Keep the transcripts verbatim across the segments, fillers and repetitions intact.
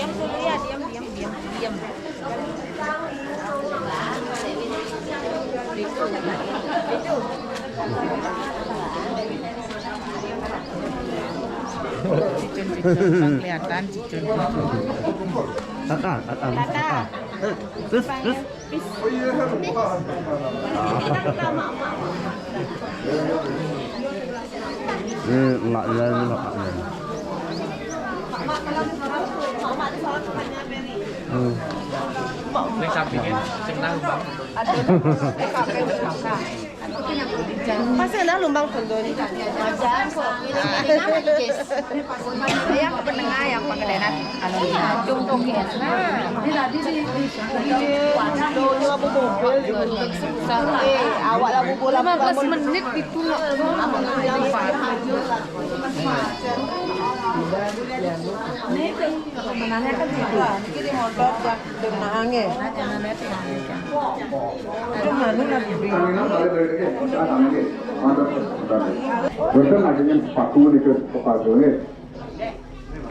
Iya, diam, diam, diam, diam. Cicun, cicun, kelihatan cicun, cicun. Tata, tata, tata. Eh, terus, terus. Ini enggak ada ini, Pak. Hmm. Ini sampingnya senang, Bang. Pasti lah lumbang pun tu ni. Wajar kok. Ini, ini nama ni, guys. Yang penengah yang pakai denat. Anu ni. Jom tu, guys. Nah. Ini tadi di, di, di, eh, awak lah bubur lima belas menit ditulak. Sebenarnya kan tidak. Ini motor dah. Kena angin. Itu mana nak beli? Boten akhirnya sepatu ni ke sepatu ni.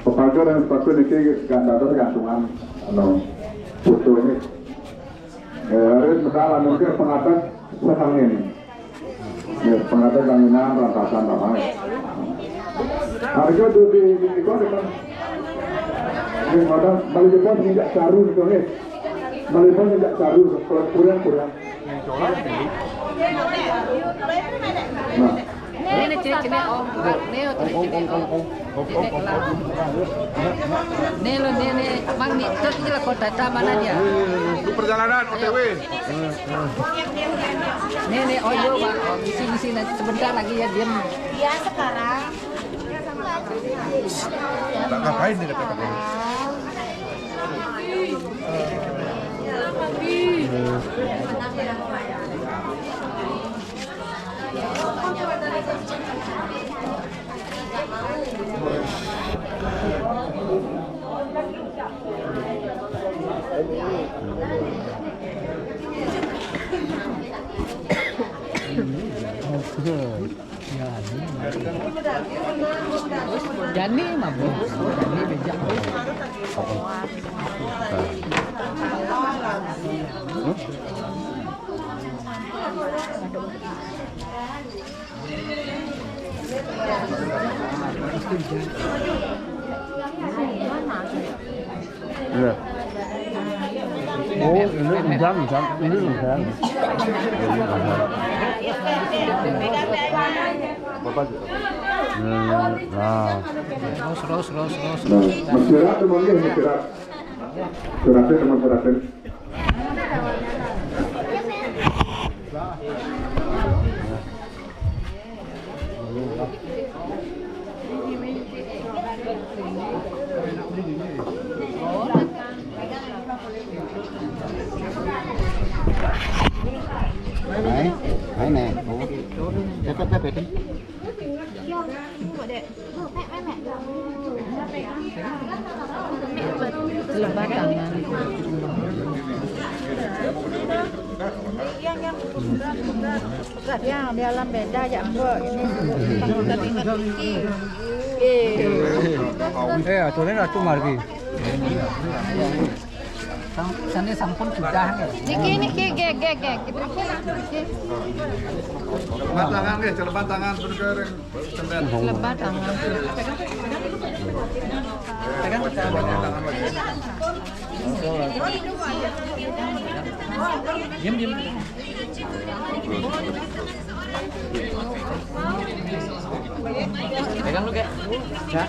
Sepatu dan sepatu ni ke ganda tergantungan anu foto ni. Eh, harus masalah mungkin pengatas senang ini. Ya, pengatas bangunan, rampasan, apa. Harga tu di, di, di, di, di, di, balik jepang sejak saru ni, eh. Balik jepang sejak saru, kurang, kurang. Nah. Ini, ini, cek, cek, oh, oh, oh, oh, oh. Nih lo, nih, nih, Bang, nih, terus ini lah kota mana dia? Itu perjalanan O T W. Nih, nih, oh iya, Bang, oh, isi, isi, nanti sebentar lagi ya, diam. Dia sekarang. Tak ngapain nih, kata-kata. Jani mabuk. Jani bejak. Iya. Oh, ini udang, udang. Ini udang. Bapak juga. Hmm, nah. Terus, terus, terus, terus. Nah, masih rapi, Bang, ya, masih rapi. Masih rapi, teman, masih rapi. Hai, hai, Nek. Oh. Cepet, cepet, cepet. Lebat tangan. Yang, yang. Pegat ya, biar lam beda ya, Mbok. Ini tentang kita tinggi. Eh. Eh, aturan atu margi. Sana sampun sudah nih. Niki, niki, gek, gek, gek. Gitu. Niki. Celebat tangan, nggih, celebat tangan, saudara. Celebat tangan. Pegang. Diam, diam. Pegang lu, Kak. Ya.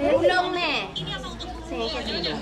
Ulung nih. Sini, sini.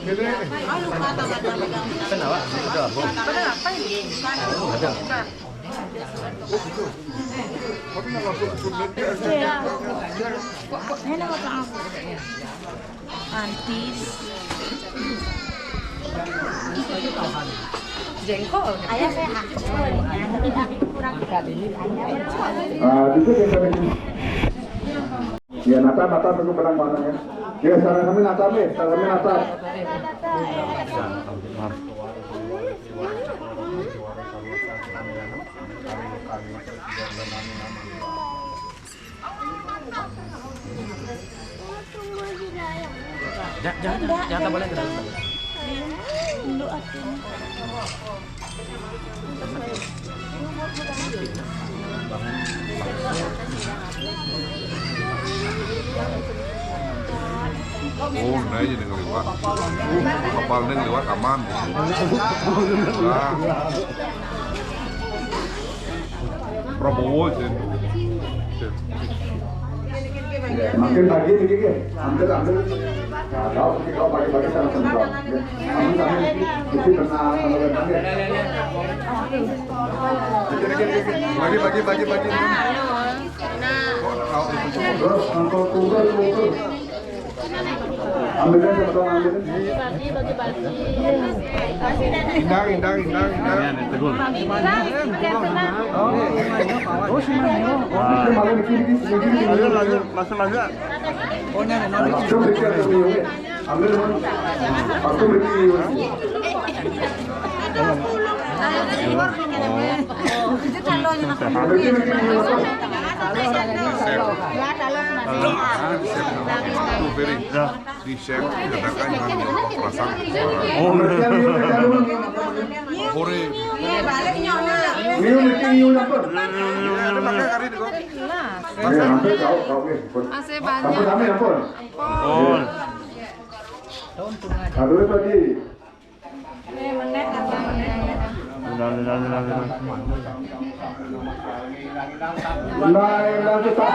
Kenapa? Ada apa ini? Ada. Ini nama apa? Antis. Jengkol. Ayah saya. Kurang. Ah, dikit yang kami. Ya, natap, natap, itu benang warnanya. Ya, salam kami natap, ya, salam kami natap. Jangan, jangan, jangan, tak boleh. Tunduk aku. Oh, nah, ini dengan liwat. Kapal ini liwat aman. Nah. Prabowo sih. Makin pagi ini, Ki. Ambil, ambil. Nah, tahu, Ki, kalau pagi-pagi sangat sentral. Ya. Ambil, ambil. Isi benar, kalau benar, ya. Pagi, pagi, pagi, pagi. Terus, angkut, angkut, angkut. Ambilin, siapa tahu ambilin. Hindari, hindari, hindari, hindari. Ini ada tegur. Oh, si Mario. Oh, si Mario. Ini malah bikin, bikin, bikin, bikin. Lanjut, lanjut, langsung lanjut. Oh, ini ada. Langsung bikin, bikin. Ambil, Bang. Langsung bikin, bikin. Ambil, bikin, bikin, bikin. Tuh, Ferry. Di-share, kadang-kadang yang pasang. Oh, bener. Sore. Ini pakai hari ini kok. Iya, hampir tahu, tahu, oke. Masih banyak. Sampai kami, ampun. Oh. Aduh, tadi. Benar, benar, benar, benar. Nah, yang nanti tak.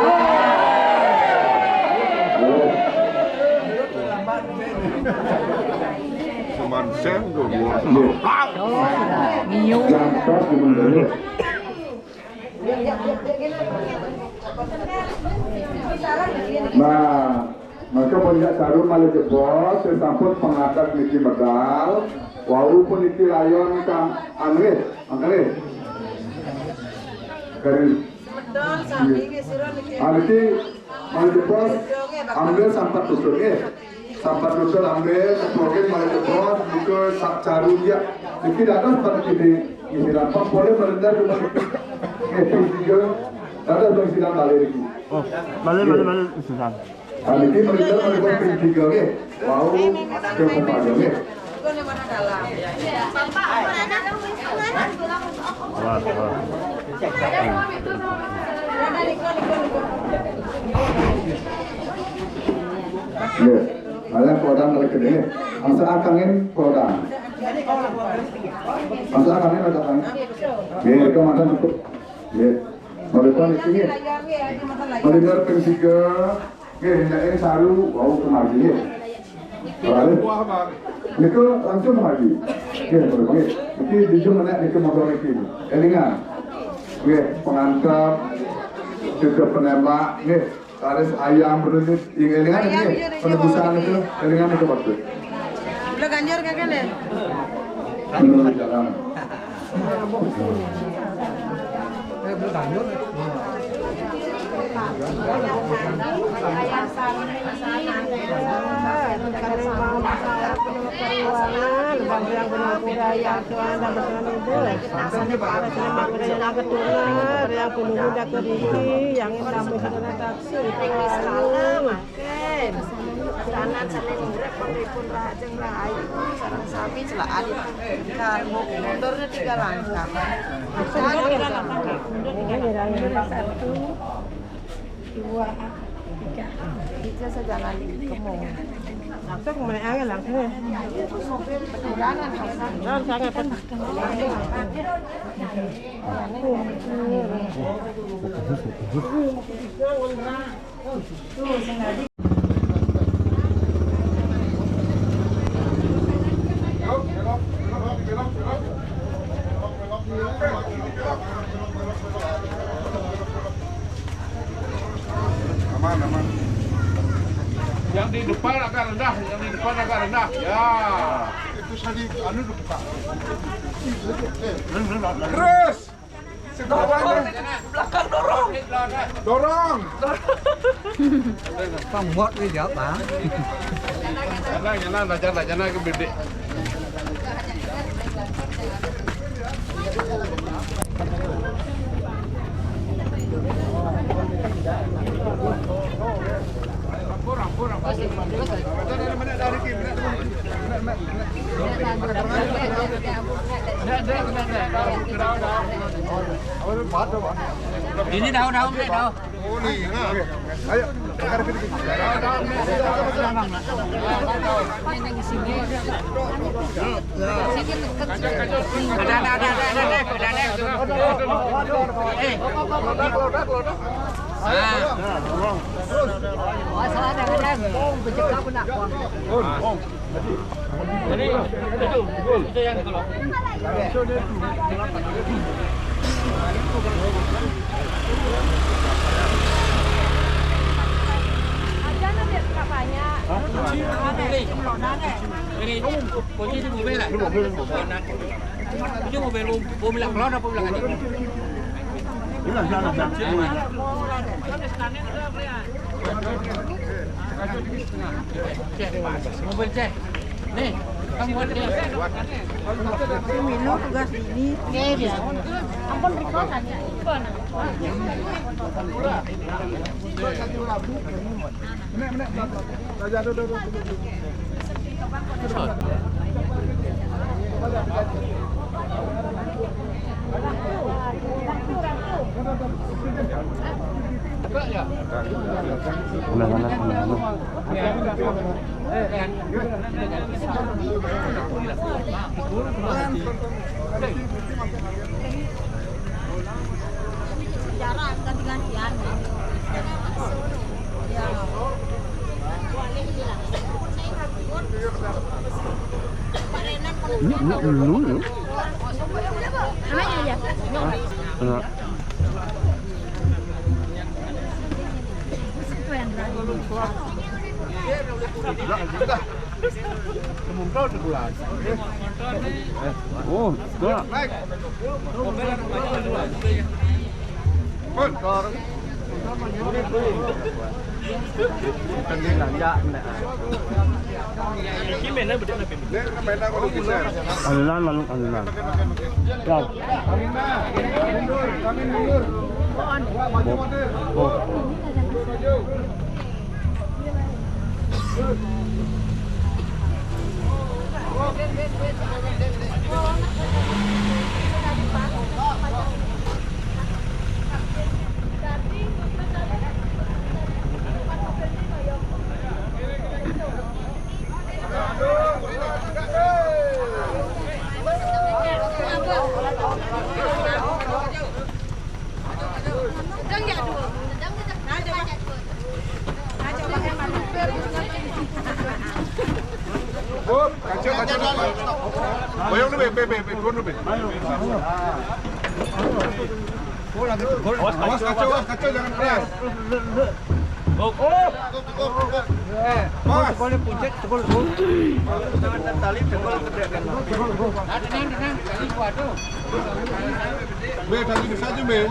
Cuman sendok. Iya. Gampang sebenarnya. Nah, maka puncak caru malih jebos, sampun pengadat niki medal, wau puniki layon kang Anris, Anris. Dari. Semeton sami nggih sira niki. Ah, niki malih jebos, ambil sampat tutur nggih. Sampat tutur ambil, seprokin malih jebos, buka sak caru dia. Niki dados pada kini, niki rampung boleh merendar rumah niki. Nggih, tiga. Dados bang sidang balik niki. Oh, balik, balik, balik, Susan. Niki melihat melihat ping tiga nggih. Wau, ke pembaga nggih. Wah, wah. Nggih. Kalian kodang lagi nggih. Asa akangin kodang. Asa akangin ada kang. Nggih, komandan cukup. Nggih. Malikan iki nggih. Malikan ping tiga. Nggih, nek ing saru wau kemari nggih. Lalu niku langsung kemari. Nggih, terus nggih. Iki dijung menek niku motor iki. Elingan. Nggih, pengantar juga penembak nggih. Karis ayam berlutut. Ing elingan nggih. Penebusan itu elingan itu waktu. Belum ganjur kakek deh. Menurut jalan. Yang Oke. Pasanan saling urip pun dipun rahajeng rahayu sareng sami celaan. Kan mundur tiga langkah. Satu, dua, tiga. Bisa sejalan kemu. Langsung mulai angin langsung ya. Betulan kan pasang. Nah, sangat. Depan agak rendah, yang di depan agak rendah. Ya. Itu tadi anu dibuka. Terus. Dorong, belakang dorong. Dorong. Bang, muat ni jawab, Bang. Jangan, jangan, jangan, jangan ke bibik. Ini daun, daun, daun. Ayo, ada, ada, ada, ada, ada, ada, ada. Eh. Ah. Masalah ada, ada. Oh, becek apa nak? Jadi, itu, itu yang kalau. Aja nanti buka banyak. Ini, kunci di mobil lah. Kunci mobil, mobil keluar apa bilang aja? Cek, mobil cek. Nih, kamu buat dia. Ini minum tugas ini. Iya, iya. Ampun, record aja. Ulang, ulang, ulang, ulang. Jarang ganti-gantian. Ya. Boleh bilang. Ini, ini, ini, ini. Namanya ya? Enak. Oh, sudah. Motor. Alunan, lalu alunan. Ya. Mundur, kami mundur. Wah, maju, mundur. Mundur, maju. Oh, kacau, kacau. Boyong tu, be, be, be, be, turun tu, be. Awas, awas, kacau, awas, kacau, jangan keras. Oh. Awas. Boleh puncak, tegul, tegul. Jangan tali, tegul, tegul. Tenang, tenang, tali kuat tu. Be, tali besar je, be.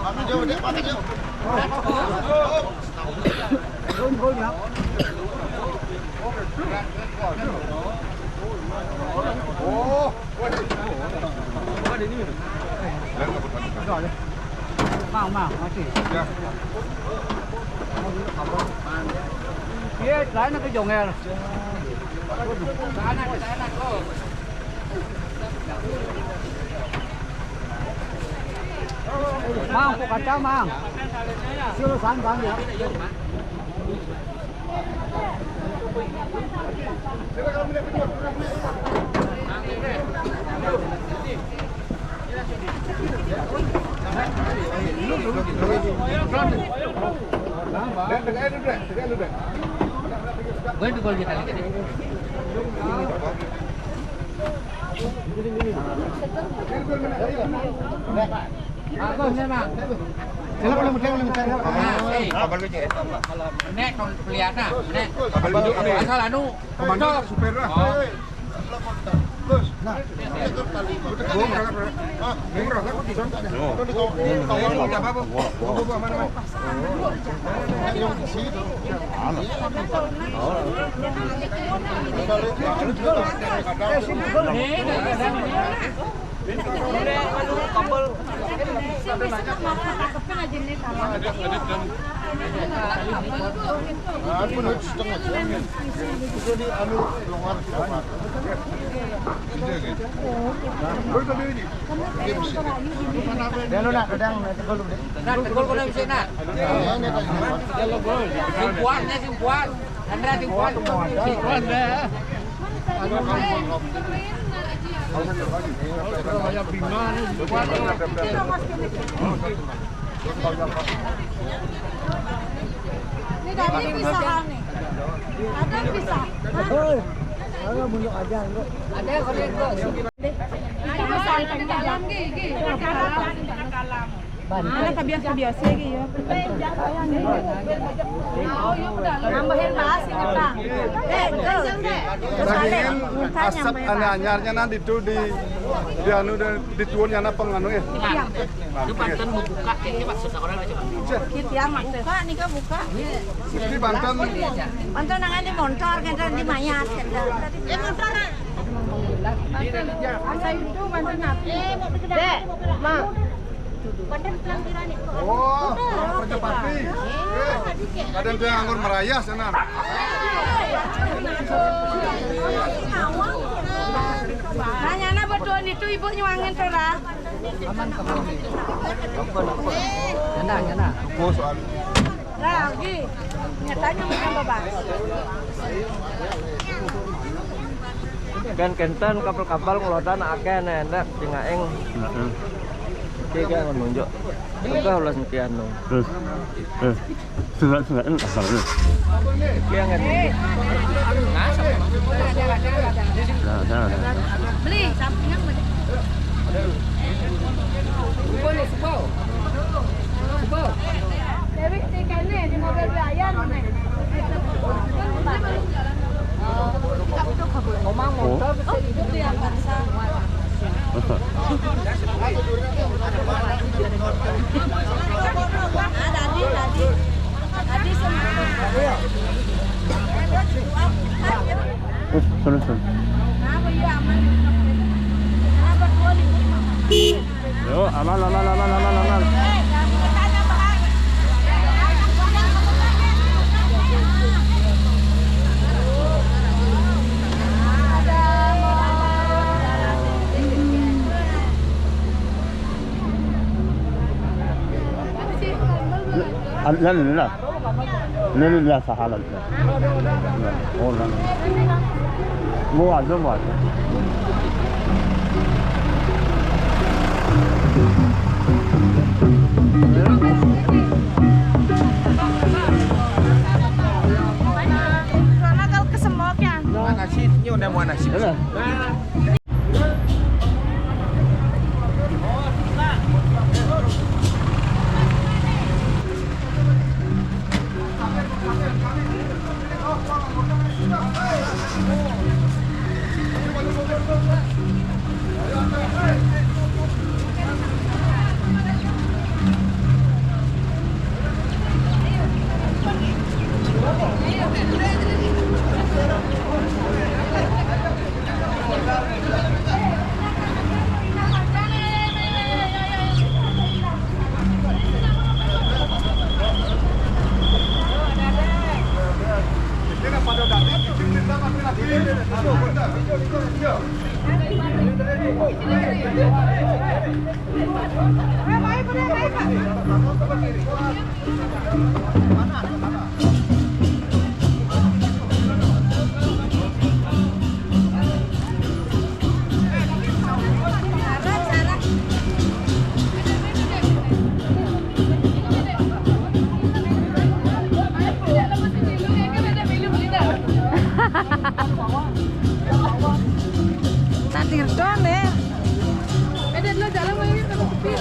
Maju jauh, dek, maju jauh. Oh. Mang, mang, mati. Ya. Iya, lain ke jongel. Sana, sana, tuh. Mang, kok kacau, Mang? Sila sandang ya. Gue itu gol kita lagi. Bagus memang. Sila boleh muter, boleh muter. Nah, eh. Nek, kon peliana, nek. Asal anu, Komando, supir lah. Oh. Dia lu nak, kadang nak tegul dulu deh. Nak tegul kau nak bisa nak. Simpuan, ni simpuan. Andra simpuan. Simpuan dah. Aduh, kampung. Saya bingung ni, simpuan. Ini dari pisah ni. Ada pisah. Hah? Oi, kalau munjuk aja lu. Ada, ada, ada. Ada pisah di dalam, Gi, Gi. Ada dalam. Mana kebiasa-kebiasa, Gi, ya. Nambahin bahas ini, Bang. Eh, terus. Dagingin asap ane anyarnya nanti tu di, di anu, di, di tuun nyana penganu ya. Iya. Itu Banten mau buka kayaknya, Pak, seseorang aja, Pak. Gitu ya, Mas. Buka nih, Kak, buka. Di Banten. Banten nangan di montor, kita di mayat, kita. Eh, montor. Asal itu Banten apa? Eh, mau dikejar. Dek, Ma. Banten pelang kirani. Oh, Raja Pati. Eh, ada yang nganggur merayas sana. Nanya anak betul itu ibu nyuangin terus. Nyana, nyana. Lagi. Nyatanya mau tambah bahas. Kan kenten kapal-kapal ngelotan akeh, enak, sing aing. Heeh. Iki kan menunjuk. Enggak ulas nyekian dong. Terus. Eh. Sudah, sudah, enak banget. Iya, nggak ada. Nah, nah, nah. Beli, sampingnya beli. Supo nih, supo. Supo. Dewi, tikene di mobil biaya nih. Omang motor. Oh, itu yang paksa. Terus, terus, terus. Yo, aman, aman, aman, aman, aman, aman. Alhamdulillah. Alhamdulillah, sahalat. Oh, nah. Mau aja, mau aja. Soalnya kalau kesemok ya. Mana sih? Ini udah mau nasi. Iya. Tadir doang deh. Ada dulu dalam aja, tapi sepi.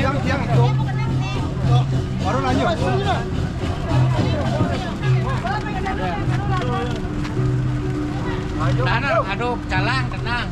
Yang, yang itu. Baru lanjut. Tenang, aduh, calang, tenang.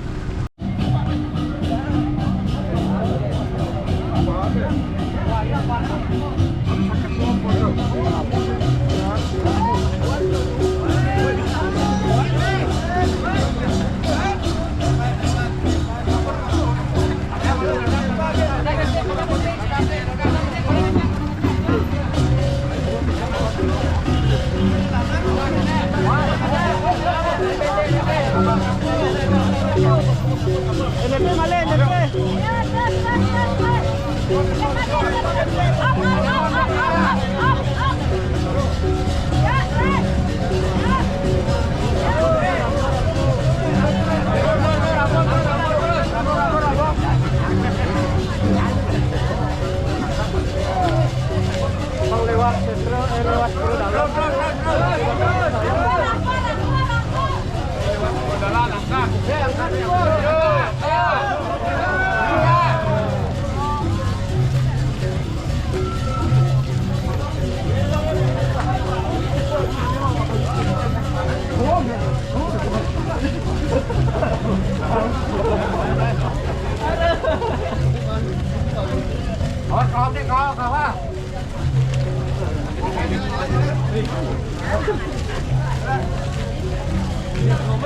Mau lewat sentral, eh, lewat Purudalem. Awas, kalau nanti kau, kau, ah.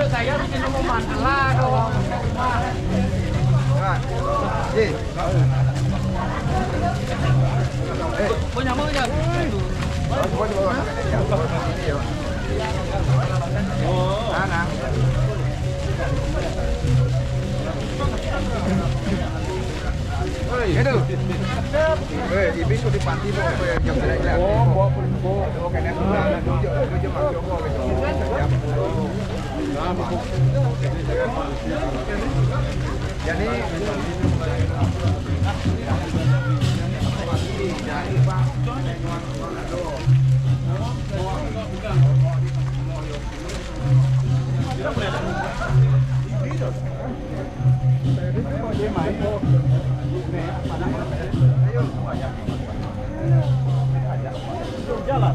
Saya bikin mau mantel lah, dong. Nah, iya. Kau nyamuk aja. Nah, nah. Aduh. Eh, ibi sudah pati mau apa yang jam jelek-jelek. Oh, bawa pun, bawa. Bawa kena sudah, tunjuk, tunjuk, tunjuk, bawa gitu. Jadi, jalan.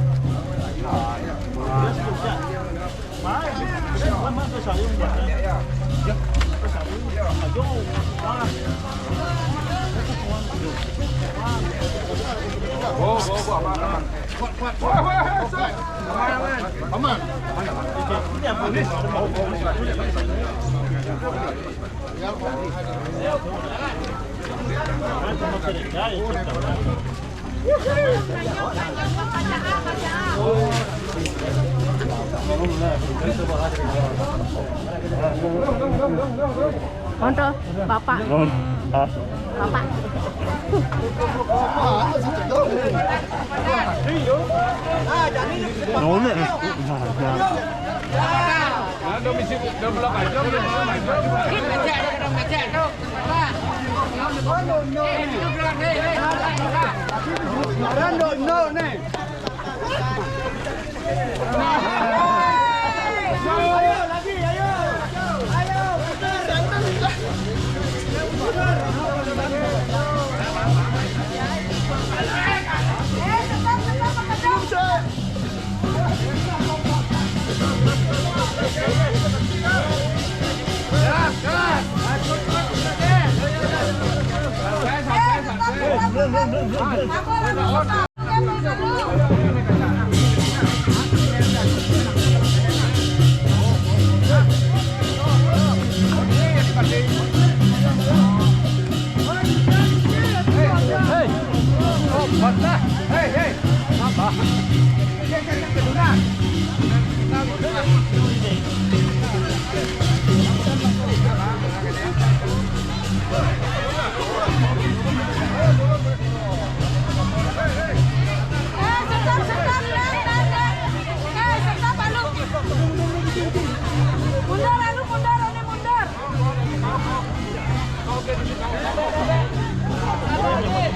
Konco, Bapak. Oh, ah. Bapak. Nah, ini. Nah, nah. Nah, domisi-, domblok aja, domblok aja. Rando, no, nih. Ayo, lagi, ayo. Ayo, putar. Eh, tetap, tetap, tetap. Hey!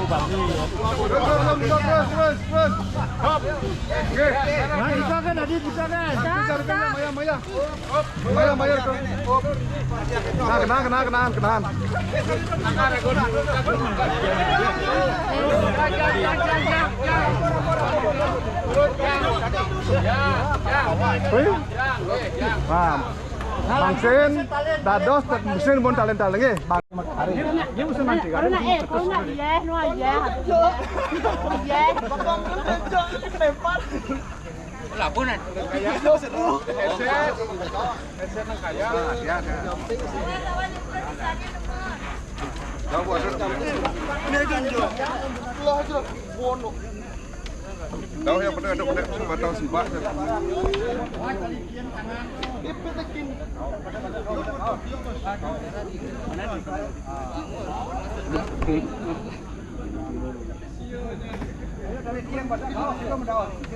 Terus, terus, terus, terus. Hop. Oke. Nah, bisa kan, Adit? Bisa kan? Bisa, bisa, Maya, Maya. Hop. Maya, Maya, terus. Hop. Nah, kena, kena, kena, kena. Wih. Paham. Mangkin dados mesin pun talenta nggih. Bang. Dia musim nanti kan? Corona, eh, corona, iya, no, iya. Iya. Laporan. Headset. Headset nang kaya. Tahu yang penting ada pada kesempatan sembah.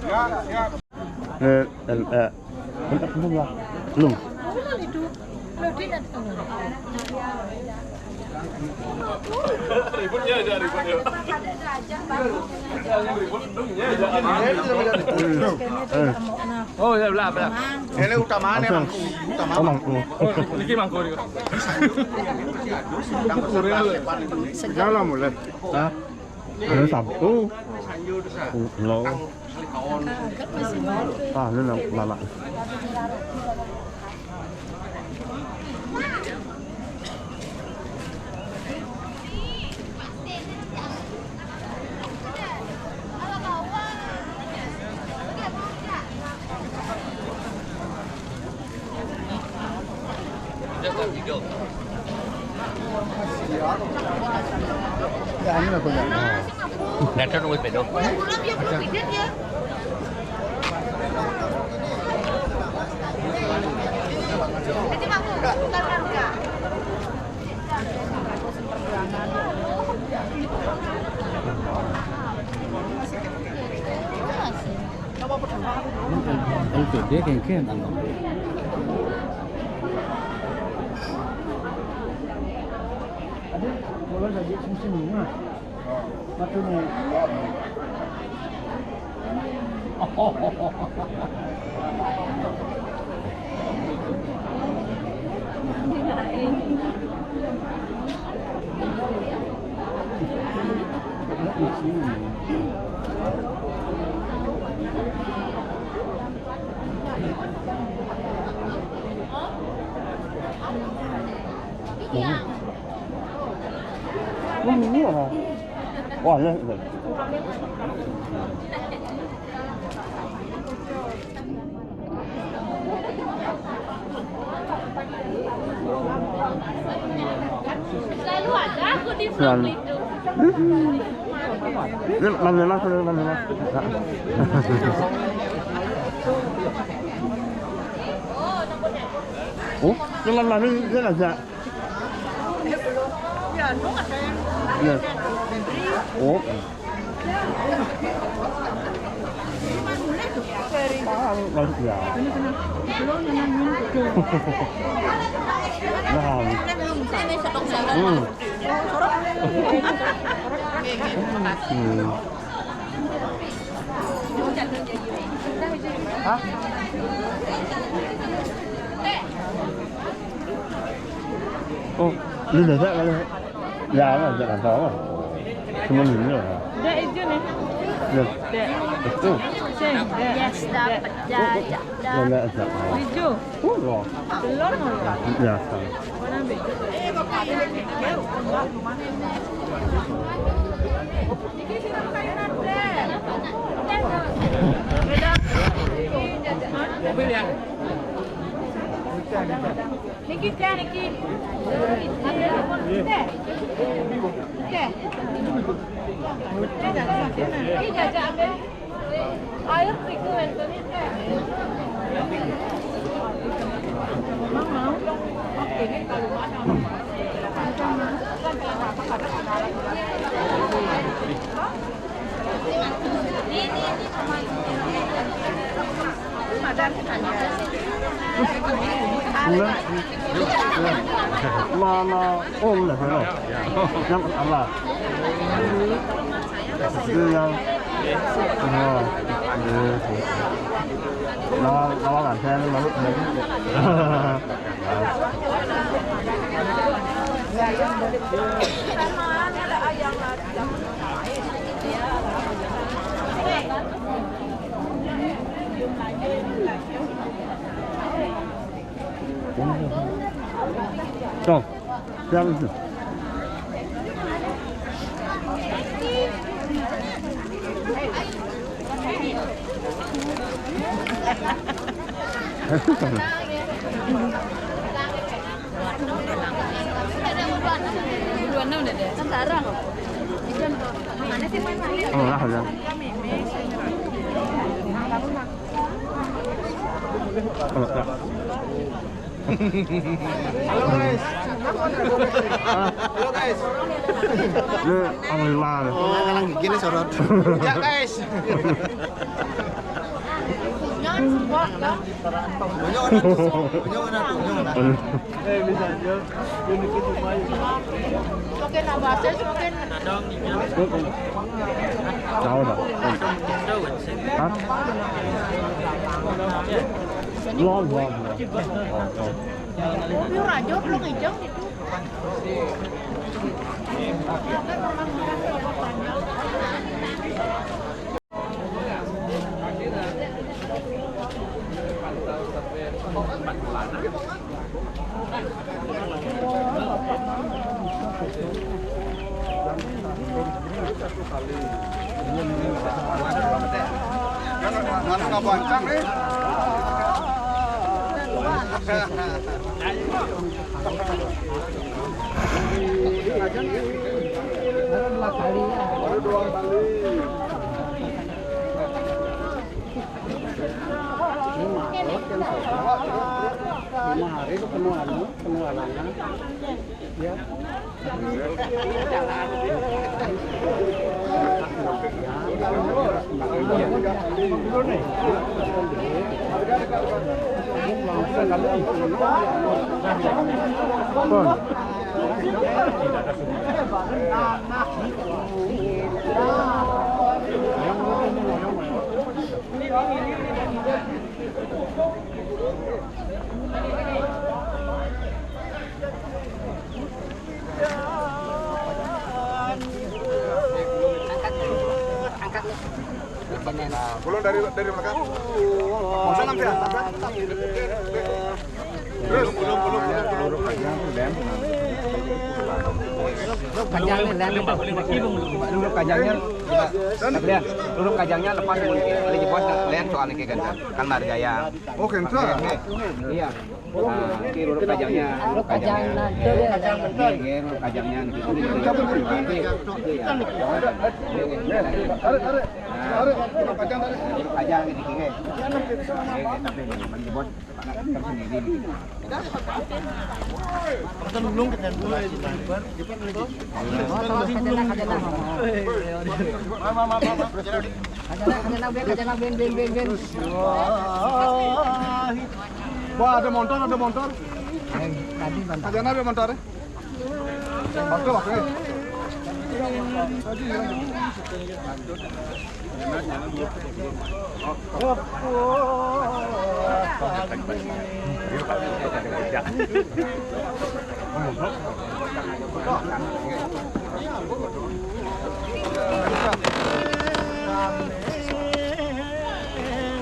Ya, ya. Eh, eh, eh. Belum. Ributnya aja, ributnya. Yang ribut, duhnya aja. Eh. Oh, ya, belah, belah. Ini utama nih, Mangku. Utama. Oh, Mangku. Oh, ini Mangku nih. Jalan mulai. Hah? Hari Sabtu. Lo. Ah, ini nang lama. Nggak ada nunggu sepeda. L P D kengken, ano. Ada, mulai dari musim bunga. Matulog. Wah, ini apa? Wah, ya, ya. Selalu ada aku di vlog itu. Ini mana mas, ini mana mas? Oh, ini mana ini aja. Ya. Oh. Ah, masuk ya. Nah. Hmm. Hmm. Hah? Oh, lu dah tak kalau ya, ada tak tahu. Cuma ini lah. Dek, izin ya? Ya. Dek. Betul. Sing, dek. Yes, dapat. Dek. Dah, dah. Mana ada? Hijau. Oh, loh. Belum, loh. Ya, sama. Mana, Bek? Mobil ya? Niki, teh, niki. Teh. Teh. Teh, jajak, teh. Ini jajak, ambil. Ayo, Riku, Anthony, teh. Emang mau? Oke, ini kalau ada. Mana? Oh, mana? Yang apa? Itu yang, oh, iya, iya. Lawan, lawan kan, saya lalu. Tuh, siapa itu? Oh, lah, ya. Oh, tak. Halo, guys. Halo, guys. Ini Ang Lima nih. Oh, kalang gigi nih sorot. Ya, guys. Banyak orang tuh. Banyak orang tuh. Banyak orang. Eh, bisa aja. Ini kita main. Oke, nambah aja, oke. Tahu dah. Hah? Belum, belum, belum. Oh, oh. Mobil aja belum hijau gitu. Mana nggak bancang nih? Baru dua kali. Ini maret yang saya. Lima hari itu penuh anu, penuh alangan. Ya. Nah, belum dari, dari mana? Mau salam ya? Terus? Belum, belum, belum, belum, belum. Kajangnya, Len. Lurus kajangnya. Len, lurus kajangnya lepas mungkin. Kalau di bos, Len, soalnya kayak ganteng. Kan margaya. Oh, ganteng. Iya. Nah, ini lurus kajangnya, lurus kajangnya. Iya, iya, lurus kajangnya. Iya. Tarik, tarik. Tarik, tarik. Lurus kajang ini, iya. Iya, iya, tapi bagi bos. Wah, ada motor, ada motor. Ada motor, eh? Waktu, waktu.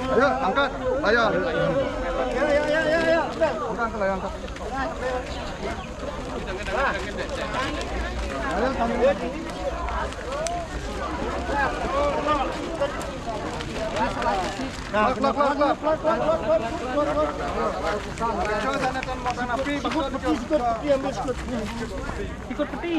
Ayo, angkat. Ayo. Angkat, angkat, ayo, angkat. Sikut peti, sikut peti, ambil sikut. Sikut peti.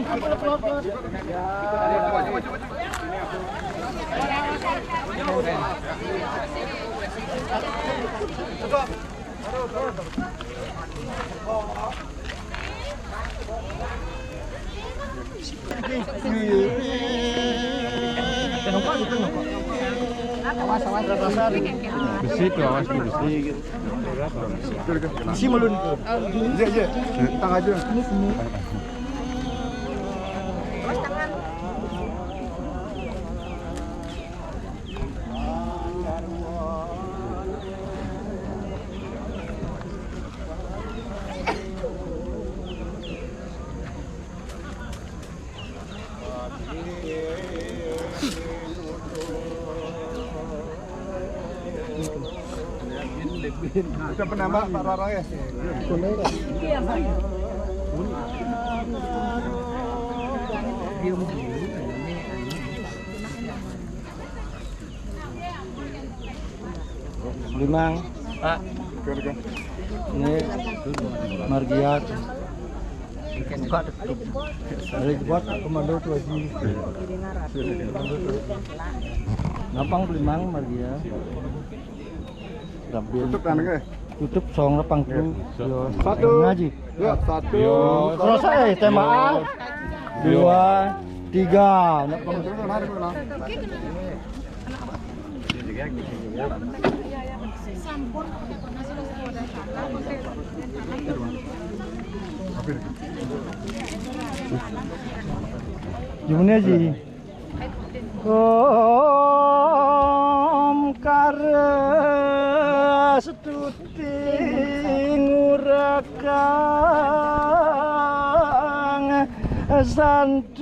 Besi tuh, awas tuh, besi. Besi melun. Iya, iya. Tang aja. Udah penambah, Pak Rara, ya? Limang. Pak. Ini margia. Buka tutup. Dari buat komando tuh, Haji. Gampang limang margia. Tutup tanah, eh? Tutup song lapang tuh. Yo. Satu. Ngaji. Ya, satu. Yo. Terus, eh, tembak. Dua, tiga. Nak pang-, gimana sih? Om karestuti ngurakang santun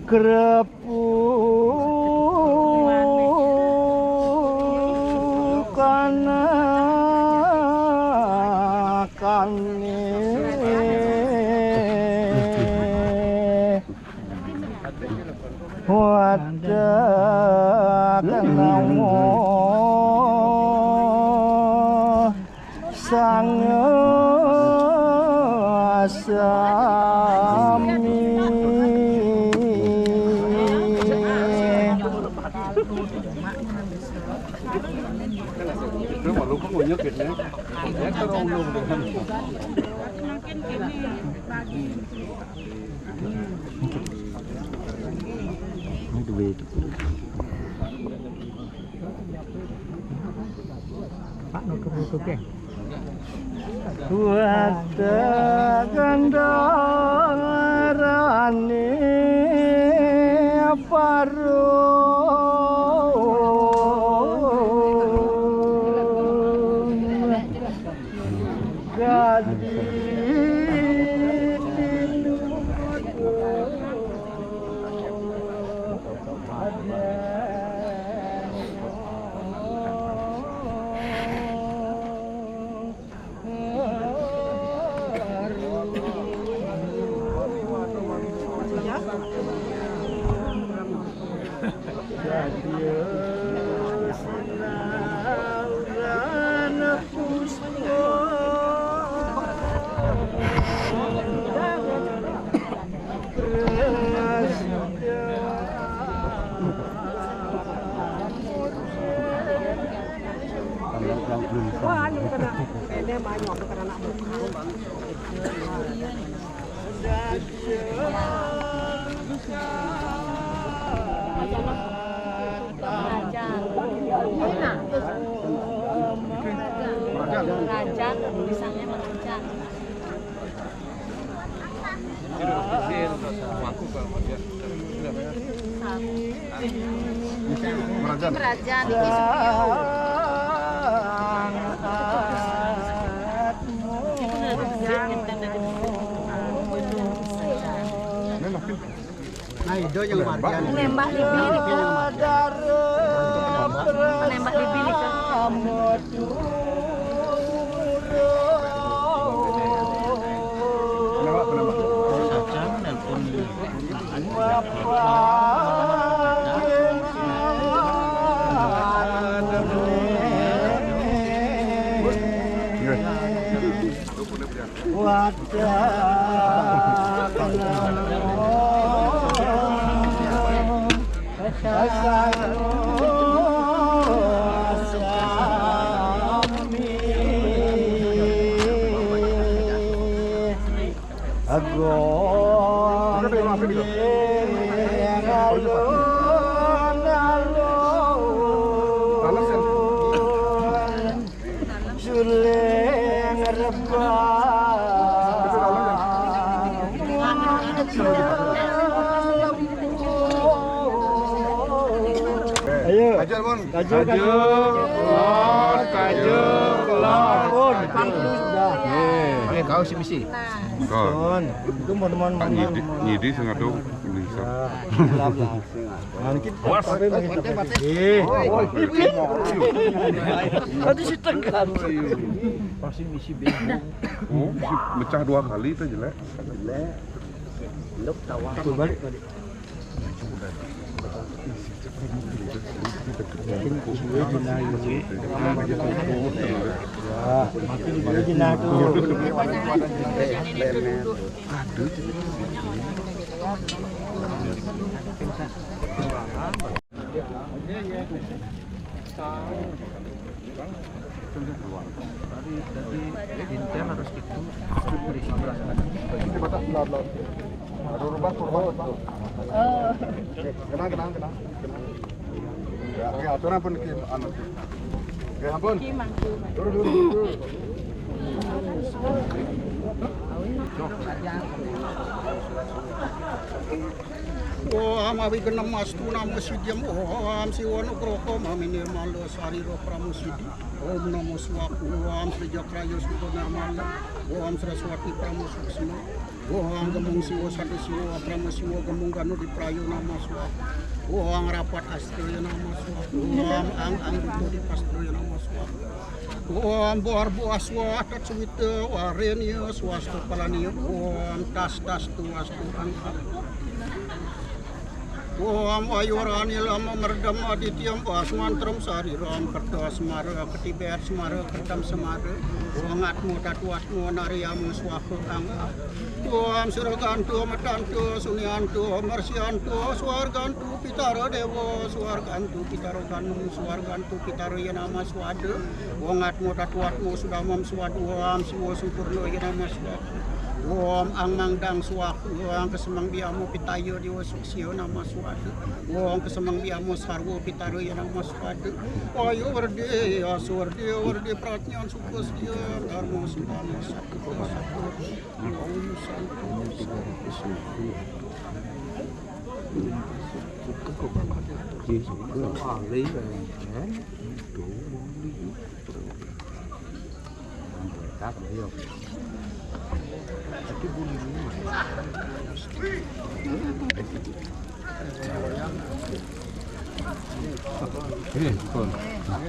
krep Bukan kane wadah kenal Sang sami. Itu malu kok ngunyuk gitu ya. Ya, terus ulung. Ini duit. Pak nutup-nutup ya. Kuat gendarane paru. Gadi Wah, lu kena. Ini banyak, lu kena nak. Raja. Ini nak. Raja, tulisannya Raja. Ini Raja. Ini Raja, ini Raja. Nah, itu yang marga nih. Nembak di bilik. Nembak di bilik. Saja nelpon. Wadah kenal sami. Ayo. Kajol, Bun. Kajol, kajol. Kajol, kajol. Bun, panggil sudah. Oke, kau si misi. Kon. Itu mau teman. Pak Nyidi, Nyidi sengaja bisa. Ya, bla, bla. Nanti sampai begitu. Eh. Tadi si tekan. Pasti misi bingung. Oh, mecah dua kali itu jelek. Jelek. Balik, balik. Dari, dari intel harus itu. Dari sebelah sana. Ada rubah, rubah, rubah. Kenal, kenal, kenal. Ya, oke, aturan pun ki anu. Oke, ampun. Turun, turun, turun. Om awi genem astu namo siddhiyam. Om siwa nugroho mami nirmala sarira pramo siddhi. Om namo swaha. Om sri jagraya sudo nirmala. Om saraswati pramo suksma. Om gemung siwa satu siwa pramo siwa gemung ganu diprayo namo swaha. Om rapat astraya namo swaha. Om ang ang buto dipastraya namo swaha. Om bor buah swaha tat suwita warenia swasta palania. Om tas tas tu astu ang. Om ayuranil ama merdam aditya basmantram sariram kerta semara ketibet semara kertam semara. Om atmo tatu atmo nariam swaha ang. Om suragantu metantu suniantu mersiantu swargantu pitara dewa swargantu pitara ganu swargantu pitara ya nama swada. Om atmo tatu atmo sudamam swada. Om siwa sempurna ya nama swada. Om ang mangdang swaha. Om kesemang biamo pitaya dewa suksya nama swada. Om kesemang biamo sarwa pitara ya nama swada. Ayo werde aso werde werde pratnyan suka sedia dharma sembana satu satu. Ini, Bun. Nah,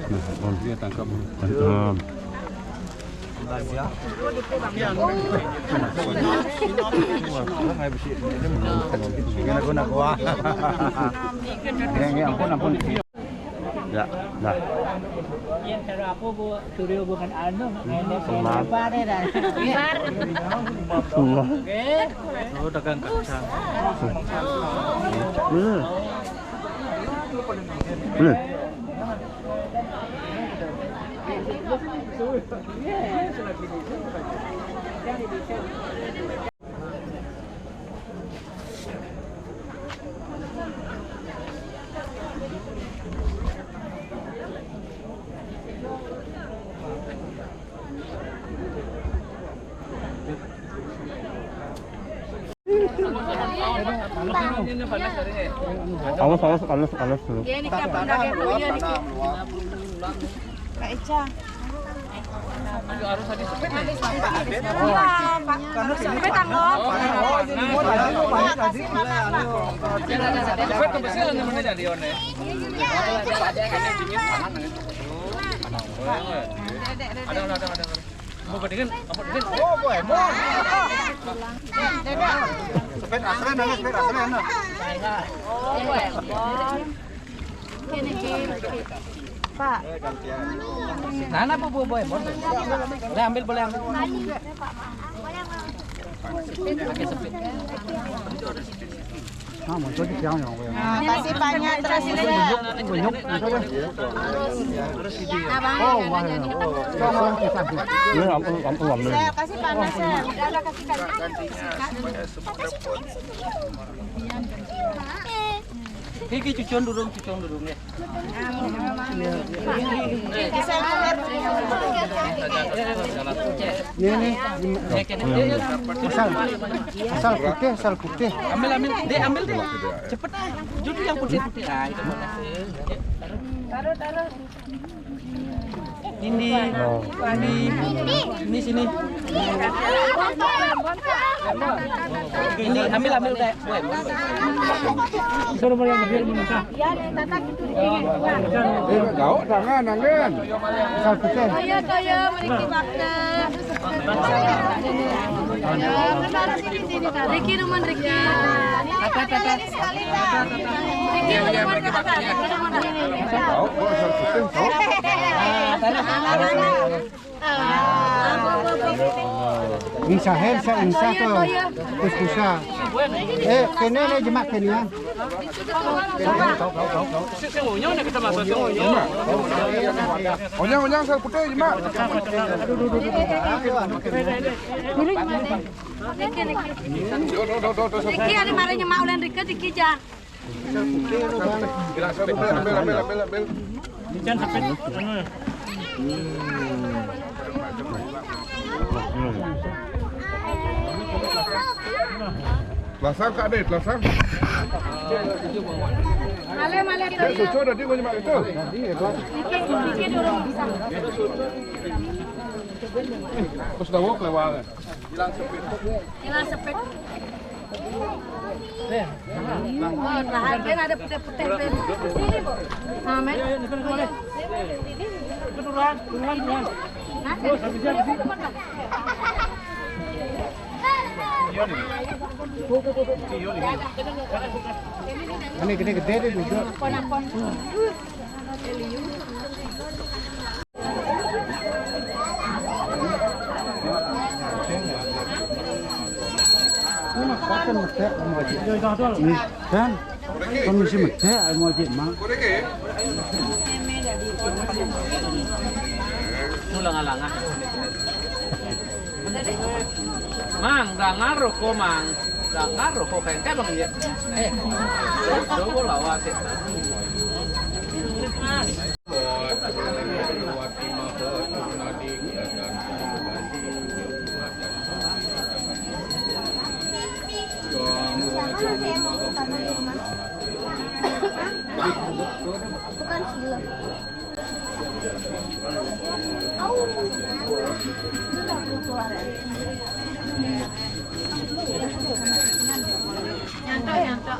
Bun, dia tangkap. Bun. Ini, ini, ampun, ampun. Ya, nah. Yang cara apa, Bu? Suryo bukan anu, ini Semar. Semar. Semar. Oke. Oh, dagang kacang. Hmm. Hmm. Awas, awas, awas, awas dulu. Iya, ini kapan lagi? Oh, iya, ini. Kak Ica. Iya, Pak. Sepeda, Pak. Ada, ada, ada, ada. Mau bandingin, mau bandingin. Oh, boy, boy. Sepeda, sepeda, sepeda, sepeda. Pak. Nana, Bu, Bu, Bu, Bu. Boleh ambil, boleh ambil. Pakai sepit. Ah, muncul di tiang yang, yang. Ah, kasih banyak terus ini. Banyak, muncul deh. Abang, oh, wah, ya. Ini ampun, ampun, ampun. Saya kasih panas, ya. Udah, udah, kasih panas. Iki cucun durung, cucun durung ya. Ini, ini, asal, asal putih, asal putih. Ambil, ambil, dek, ambil dek. Cepet ah. Judi yang putih-putih ah. Itu mana sih? Taruh, taruh. Nindi. Oh. Nindi. Ini sini. Ini ambil, ambil, Dek. Suruh beri, beri, beri. Iya, Dek, Tata gitu di sini. Eh, jauh tangan, tangan. Toyo, toyo, mriki bakte. Riki, rumun Riki. Apa, Tata? Riki, rumun Tata. Jauh, kok, satu tim, jauh. Bisa, bisa, bisa tuh. Terus bisa. Eh, kene nih, jemak kene ya. Sing, sing unyong nih kita masuk, sing unyong. Unyong, unyong, sel putih, jemak. Niki, niki. Niki, ada marane mak ulen rike, niki, ja. Ambil, ambil, ambil, ambil, ambil. Ikan sepit, anu ya. Telasang, Kak Dé, telasang. Male, male, Dé, susu tadi gua nyemak itu. Niki, niki durung bisa. Terus dawuh kelewat. Hilang sepit. Oh, tahan, kan ada putih-putih, Ben. Nah, Men. Itu duluan, duluan, duluan. Nah, ini gede-gede deh, duduk. Pon-pon. Ini masakan medhek sama aja. Ini kan kondisi medhek sama aja, Mak. Ulang-alangan. Mang, dangar roko, Mang. Dangar roko kente, Bang, ya. Eh, coba lawas ya. Bukan film. Au. Itu udah keluar. Nyantok, nyantok.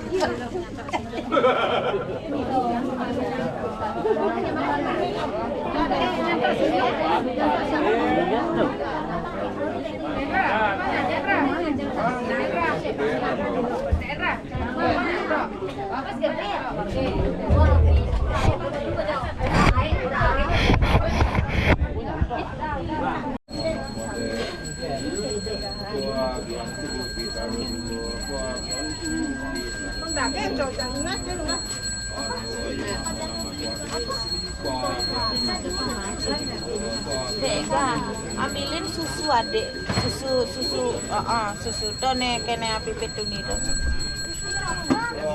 Dek, Kak, ambilin susu, adik. Susu, susu, heeh, susu. Tone kene api petuni to.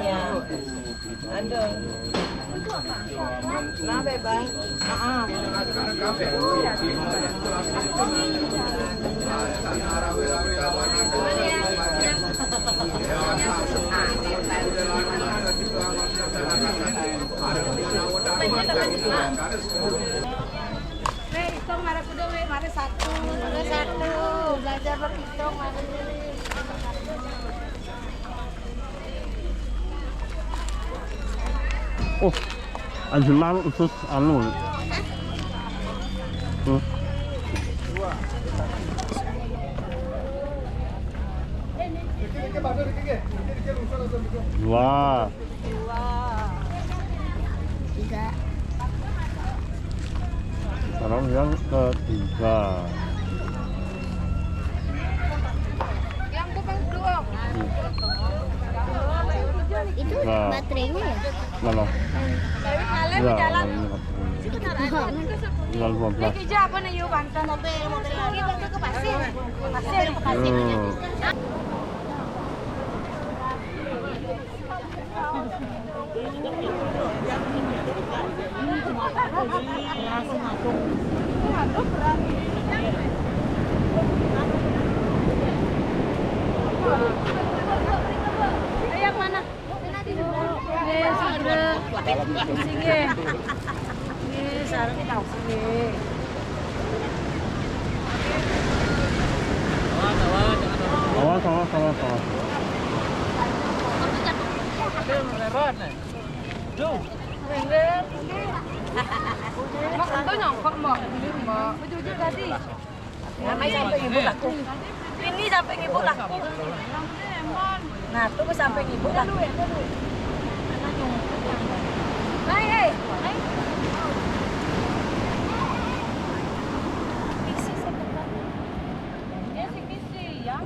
Ya. Aduh. Nah, bebas. Heeh. Weh, hitung mara kuda, weh, mara satu. Mara satu. Belajar berhitung, mara. Oh, anjing malu khusus anu. Hmm. Wah. Tiga. Sekarang yang ketiga. Yang tukang dua. Itu nah. Baterainya ya? Mana? Dari malam ya, jalan. Ini baterainya. Tinggal dua belas. Ini kerja apa nih, yuk, Banten? Mobil, mobil lagi, mobil ke pasir. Pasir, ke pasir. Hmm. Yang mana? Eh, sudah. Pusing ye. Ye, sareng pusing ye. Awas, awas, jangan awas. Awas, awas, awas, awas. Aduh, merah banget nih. Duh. Mbok, engko nyongkok, Mbok. Mbok. Bujur-bujur tadi. Nah, mai sampai ngibuk aku. Ini sampai ngibuk aku. Nah, tuh sampai ngibuk aku. Mai, hei. Mai. Misi sebentar. Dia si misi, ya.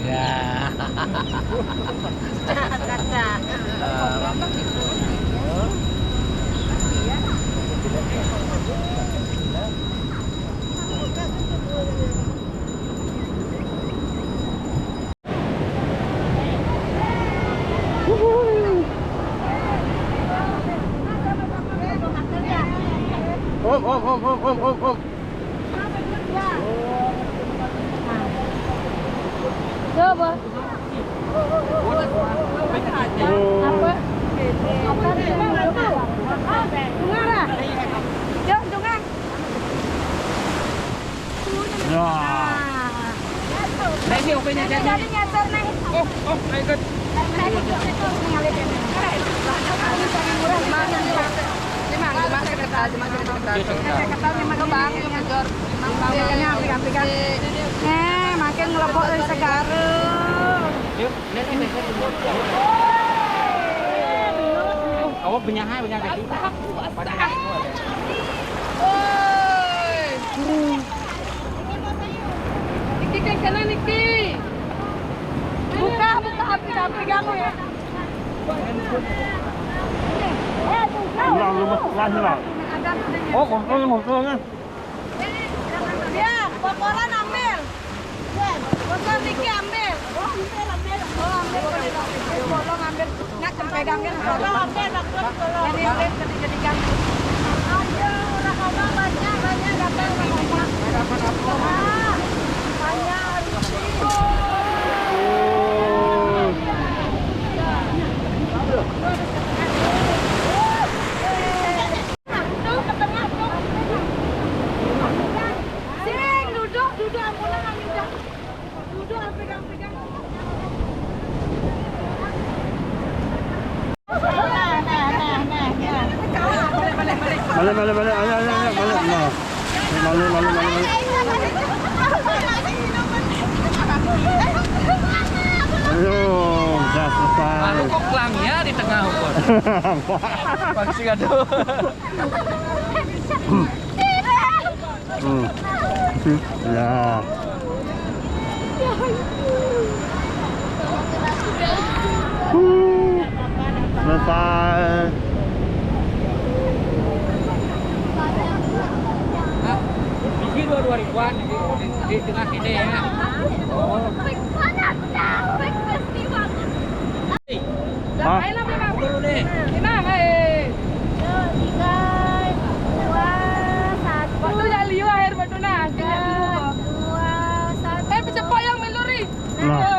Ya. Kaca. Om, om, om, om, om, om, om. Coba. Apa? Apa? Dengar, ah? Yuk, dengar. Ya. Nah. Nah, ini opennya jadi. Jadi nyasar, nih. Oh, oh, my God. Lima, lima sekitar, lima sekitar. Lima sekitar. Lima sekitar, lima sekitar. Pegang, pegang, pegang. Eh, makin ngelebok dari segara. Yuk, lihat ini. Awak banyak, banyak kaki. Woi. Niki, kan kena niki. Buka, buka, api, api kamu ya. Ulang, ulang, ulang, ulang. Oh, kontrol, kontrol, kan. Ya, kotoran ambil. Kotoran niki ambil. Oh, ambil, ambil. Oh, ambil, ambil, ambil. Bolong ambil. Nak, pegang, kan. Ambil, ambil, ambil. Jadi, ambil, jadi, jadi, kan. Ayo, orang abang banyak, banyak datang, orang abang. Ah, banyak. Tuh, ke tengah, tuh. Sing, duduk, duduk, ambulan, ambil dah. Duduk, ambil, ambil, ambil. Balik, balik, balik. Ayo, ayo, ayo, balik. Nah. Balik, balik, balik, balik. Ayo, udah selesai. Aku kok pelangnya di tengah, kok. Pasti ada. Hmm. Ya. Huh. Selesai. Bikin Dua ribuan di, di tengah sini ya. Mana aku tahu, aku pasti bangun. Hah? Ayo lah, Bang. Dulu nih. Imam, eh. Tiga, dua, satu. Waktu nak liu akhir betul nah. Kita liu. Dua, satu. Eh, pencepat yang meluri. Nah.